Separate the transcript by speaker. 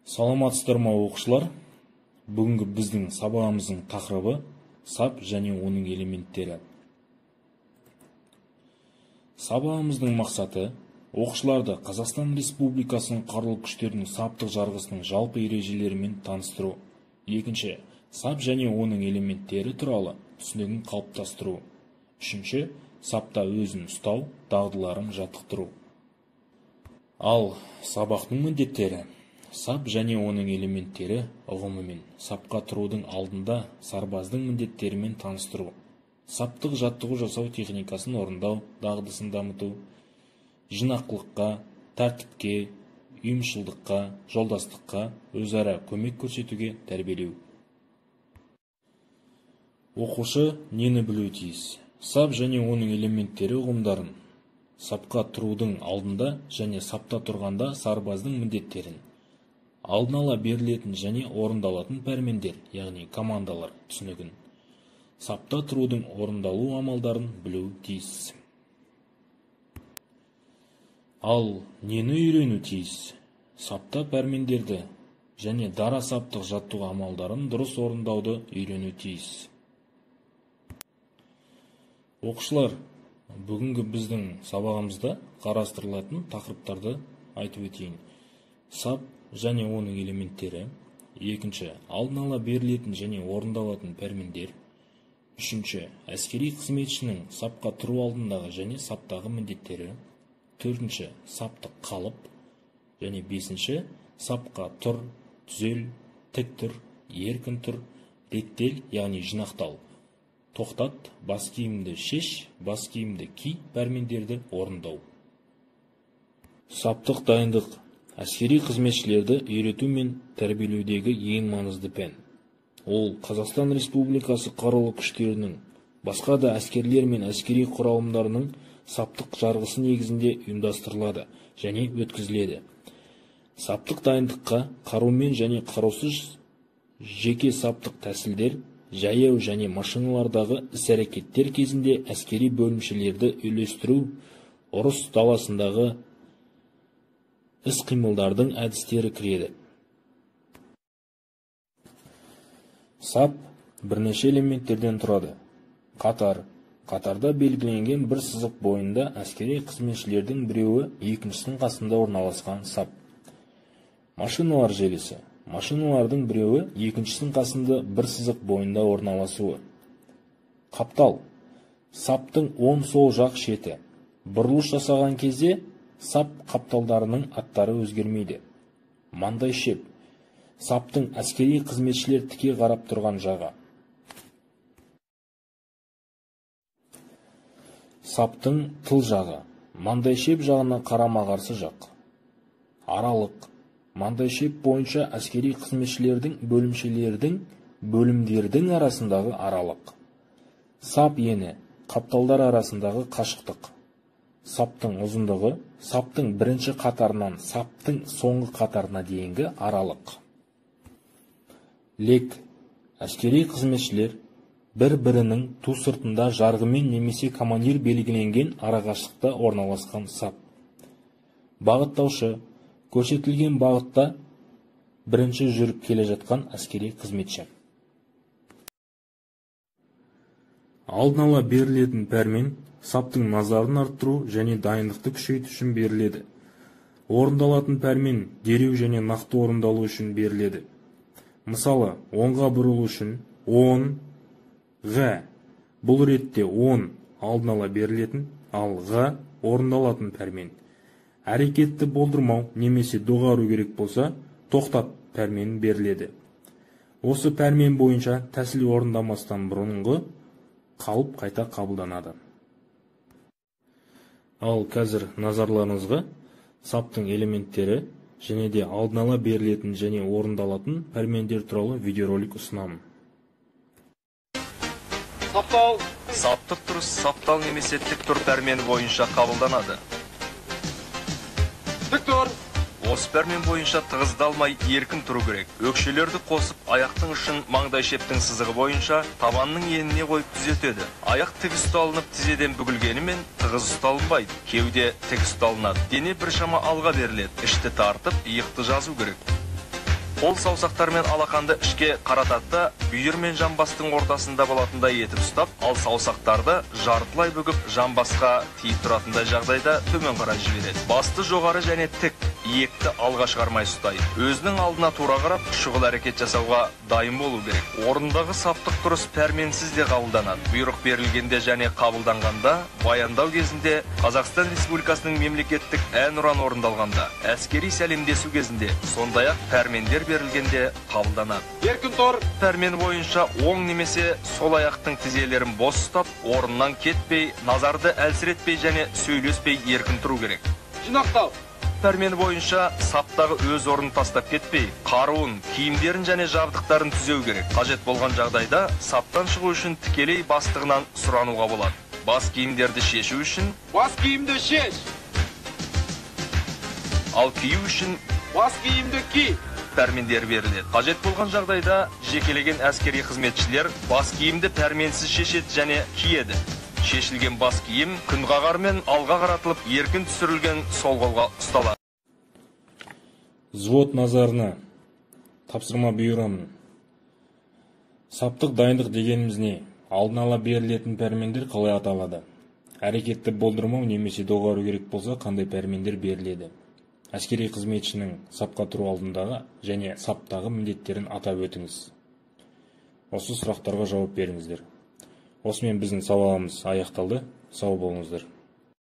Speaker 1: Саламатсыздар ма, оқушылар? Бүгінгі біздің сабағымыздың тақырыбы сап және оның элементтері. Сабағымыздың мақсаты оқушыларды Қазақстан Республикасының қарулы күштерінің саптық жарғысының жалпы ережелерімен таныстыру. Екінші, сап және оның элементтері туралы түсінігін қалыптастыру. Үшінші, сапта өзін ұстау дағдыларын жаттықтыру. Ал сабақтың міндеттері: сап және оның элементтері ұғымымен, сапқа тұрудың алдында сарбаздың міндеттерімен таныстыру, саптық жаттығу жасау техникасын орындау дағдысын дамыту, жинақылыққа, тәртіпке, ұйымшылдыққа, жолдастыққа, өзара көмек көрсетуге тәрбиелеу. Оқушы нені білуі тиіс? Сап және оның элементтері ұғымдарын, сапқа тұрудың алдында және сапта тұрғанда сарбаздың міндеттерін, алдын ала берілетін және орындалатын пәрмендер, яғни командалар түсінігін, сапта тұрудың орындалу амалдарын білу тиіс. Ал нені үйрену тиіс? Сапта пәрмендерді және дара саптық жаттығу амалдарын дұрыс орындауды үйрену тиіс. Оқушылар, бүгінгі біздің сабағымызда қарастырылатын тақырыптарды айтып өтейін. Сап және оның элементтері. Екінші, алдын ала берілетін және орындалатын пәрмендер. Үшінші, әскери қызметшінің сапқа тұру алдындағы және саптағы міндеттері. Төртінші, саптық қалып. Және бесінші, сапқа тұр, түзел, тік тұр, еркін тұр, реттел, яғни жинақтал. Тоқтат, бас киімді шеш, бас киімді ки пәрмендерді орындау. Саптық дайындық әскери қызметшілерді үйрету мен тәрбиелеудегі ең маңызды пән. Ол Қазақстан Республикасы қарулы күштерінің, басқа да әскерлер мен әскери құралымдарының саптық жарғысы негізінде ұйымдастырылады және өткізіледі. Саптық дайындыққа қарумен және қарусыз жеке саптық тәсілдер, жаяу және машиналардағы іс-әрекеттер кезінде әскери бөлімшелерді үйлестіру, ұрыс даласындағы іс-қимылдардың әдістері кіреді. Сап бірнеше элементтерден тұрады. Қатар. Қатарда белгіленген бір сызық бойында әскери қызметшілердің біреуі екіншісінің қасында орналасқан сап. Машиналар желісі. Машиналардың біреуі екіншісінің қасында бір сызық бойында орналасуы. Қаптал. Саптың оң сол жақ шеті. Бұрылыс жасаған кезде сап қапталдарының аттары өзгермейді. Маңдай шеп. Саптың әскери қызметшілер тіке қарап тұрған жағы. Саптың тыл жағы. Маңдай шеп жағына қарама-қарсы жақ. Аралық. Маңдай шеп бойынша әскери қызметшілердің бөлімшелердің, бөлімдердің арасындағы аралық. Сап ені, қапталдар арасындағы қашықтық. Саптың ұзындығы, саптың бірінші қатарынан саптың соңғы қатарына дейінгі аралық. Лек. Әскери қызметшілер бір-бірінің ту сыртында жарғымен немесе командир белгіленген арақашықтықта орналасқан сап. Бағыттаушы. Көрсетілген бағытта бірінші жүріп келе жатқан әскери қызметші. Алдын ала берілетін пәрмен саптың назарын арттыру және дайындықты күшейту үшін беріледі. Орындалатын пәрмен дереу және нақты орындалу үшін беріледі. Мысалы, оңға бұрылу үшін 10 Ғ. Бұл ретте 10 алдын ала берілетін, ал Ғ орындалатын пәрмен. Әрекетті болдырмау немесе доғару керек болса, тоқтат пәрмені беріледі. Осы пәрмен бойынша тәсіл орындамастан бұрынғы қалып қайта қабылданады. Ал қазір назарларыңызға саптың элементтері және де алдын ала берілетін және орындалатын пәрмендер туралы видеоролик ұсынамын.
Speaker 2: Саптал. Саптық тұрыс саптал немесе тік тұр пәрмені бойынша қабылданады. Тік тұр. Осы пәрмен бойынша тығыздалмай еркін тұру керек. Өкшелерді қосып, аяқтың ұшын маңдай шептің сызығы бойынша табанның еніне қойып түзетеді. Аяқ тік ұсталынып, тізеден бүгілгенімен тығыз ұсталынбайды. Кеуде тік ұсталынады. Дене біршама алға беріледі. Ішті тартып, иықты жазу керек. Қол саусақтар мен алақанды ішке қаратады да, бүйір мен жамбастың ортасында болатындай етіп ұстап, ал саусақтарды жартылай бүгіп, жамбасқа тиіп тұратындай жағдайда төмен қарай жібереді. Басты жоғары және тік, иекті алға шығармай ұстайды. Өзінің алдына тура қарап, шұғыл әрекет жасауға дайын болу керек. Орындағы саптық тұрыс пәрменсіз де қабылданады. Бұйрық берілгенде және қабылданғанда, баяндау кезінде, Қазақстан Республикасының мемлекеттік әнұраны орындалғанда, әскери сәлемдесу кезінде, сондай-ақ пәрмендер берілгенде қабылданады.
Speaker 3: Еркін тұр.
Speaker 2: Пәрмен бойынша оң немесе сол аяқтың тізелерін бос ұстап, орнынан кетпей, назарды әлсіретпей және сөйлеспей еркін тұру керек.
Speaker 3: Жинақтал.
Speaker 2: Пәрмені бойынша саптағы өз орнын тастап кетпей, қаруын, киімдерін және жабдықтарын түзеу керек. Қажет болған жағдайда саптан шығу үшін тікелей бастығынан сұрануға болады. Бас киімдерді шешу үшін
Speaker 3: бас киімді шеш.
Speaker 2: Ал кию үшін
Speaker 3: бас киімді ки.
Speaker 2: Пәрмендер беріледі. Қажет болған жағдайда жекелеген әскери қызметшілер бас киімді пәрменсіз шешеді және киеді. Шешілген бас киім күнқағармен алға қаратылып, еркін түсірілген сол қолға ұсталады.
Speaker 1: Взвод назарына тапсырма бұйырамын. Саптық дайындық дегеніміз не? Алдын ала берілетін пәрмендер қалай аталады? Әрекетті болдырмау немесе доғару керек болса, қандай пәрмендер беріледі? Әскери қызметшінің сапқа тұру алдындағы және саптағы міндеттерін атап өтіңіз. Осы сұрақтарға жауап беріңіздер. Осымен біздің сабағымыз аяқталды. Сау болыңыздар.